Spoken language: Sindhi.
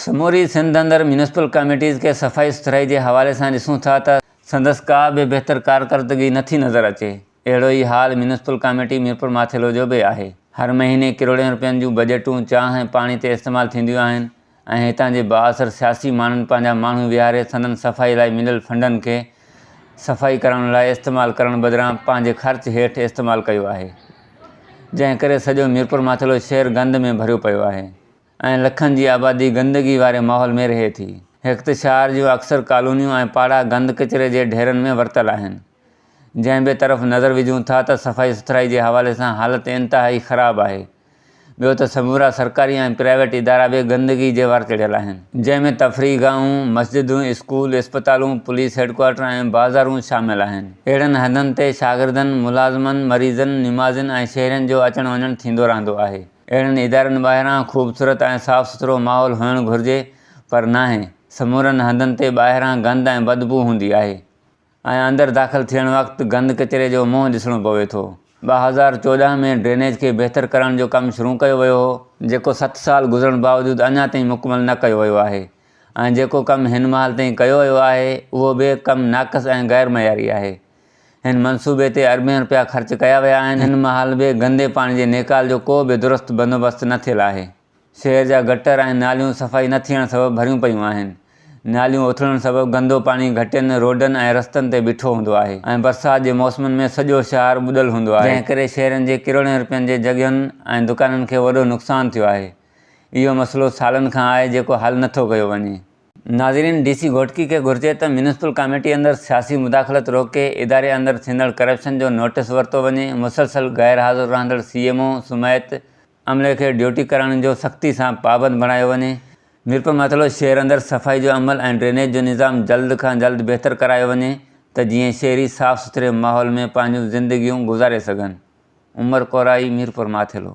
سموري سنڌ اندر ميونسپل ڪاميٽيز کي صفائي سٿرائي جي حوالي سان ڏسون ٿا ته سندس ڪا به بهتر ڪارڪردگي نه ٿي نظر اچي. اهڙو ئي حال ميونسپل ڪاميٽي ميرپور ماٿيلو جو به آهي. هر مهيني ڪروڙين روپين جون بجيٽون چانهه ۽ پاڻي تي استعمال ٿينديون آهن ۽ هتان جي بااثر سياسي ماڻهن پنهنجا ماڻهو ويهاري سندن صفائي لاء مليل فنڊن کي صفائي ڪرڻ لاء استعمال ڪرڻ بدران پنهنجي خرچ هيٺ استعمال ڪيو آهي. جنهن ڪري سڄو ميرپور ماٿيلو شهر گند ۾ ڀريو پيو آهي. ۽ لکن جي آبادي گندگي واري ماحول ۾ رهي ٿي. هڪ ته شهر جون اڪثر ڪالونيون ۽ پاڙا گند ڪچري جي ڍيرن ۾ ورتل آهن. جنهن به طرف نظر وجهون ٿا ته صفائي سٿرائي جي حوالي سان حالت انتهائي خراب آهي. ٻيو ته سمورا سرڪاري ۽ پرائيويٽ ادارا به گندگي جي ور چڙهيل آهن. جنهن ۾ تفريح گاهون، مسجدون، اسڪول، اسپتالون، پوليس هيڊڪوارٽر ۽ بازارون شامل آهن. اهڙن هنڌن تي شاگردن، ملازمن، مريضن، نمازين ۽ شهرين جو اچڻ وڃڻ ٿيندو رهندو آهي. اهڙن ادارن ٻاهران خوبصورت ۽ صاف سٿرو ماحول هئڻ گهرجي پر ناهي. سمورن هنڌن تي ٻاهران گند ۽ بدبوء هوندي آهي ۽ اندر داخل ٿيڻ وقت گند ڪچري جو منهن ڏسڻو پوي ٿو. 2014 ۾ ڊرينيج کي بهتر ڪرڻ جو ڪم شروع ڪيو ويو هو، جيڪو ست سال گذرڻ باوجود اڃا تائين مڪمل نه ڪيو ويو آهي ۽ جيڪو ڪم هن مهل تائين ڪيو ويو آهي اهو به ڪم ناقص ۽ غير معياري آهي. هن منصوبي تي اربين رپيا خرچ ڪيا ويا آهن، هن مهل به گندي پاڻي جي نيڪال جو ڪو به درست بندوبست نه ٿيل آهي. شهر جا گٽر ۽ ناليون صفائي نه ٿيڻ سبب ڀريون پيون آهن. ناليون اٿلڻ سبب گندو پاڻي گهٽين، روڊن ۽ رستن تي بيٺو هوندو آهي ۽ برسات جي موسمن ۾ سڄو شهر ٻڏل هوندو آهي، جنهن ڪري شهرين جي ڪروڙين رپين جي جڳهين ۽ دڪانن کي وڏو نقصان ٿيو آهي. اهو مسئلو سالن کان آهي جيڪو حل نه ٿو ڪيو وڃي. ناظرين ڊي سي گهوٽڪي کي گهرجي ته ميونسپل ڪاميٽي اندر سياسي مداخلت روڪي اداري اندر ٿيندڙ ڪرپشن جو نوٽيس ورتو وڃي مسلسل غير حاضر رهندڙ سي ايم او سميت عملي کي ڊيوٽي ڪرڻ جو سختي سان پابند بڻايو وڃي ميرپورماٿيلو شهر اندر صفائي جو عمل ۽ ڊرينيج جو نظام جلد کان جلد بهتر ڪرايو وڃي ته جيئن شهري صاف سٿري ماحول ۾ پنهنجون زندگيون گذاري سگهن عمر ڪورائي ميرپورماٿيلو.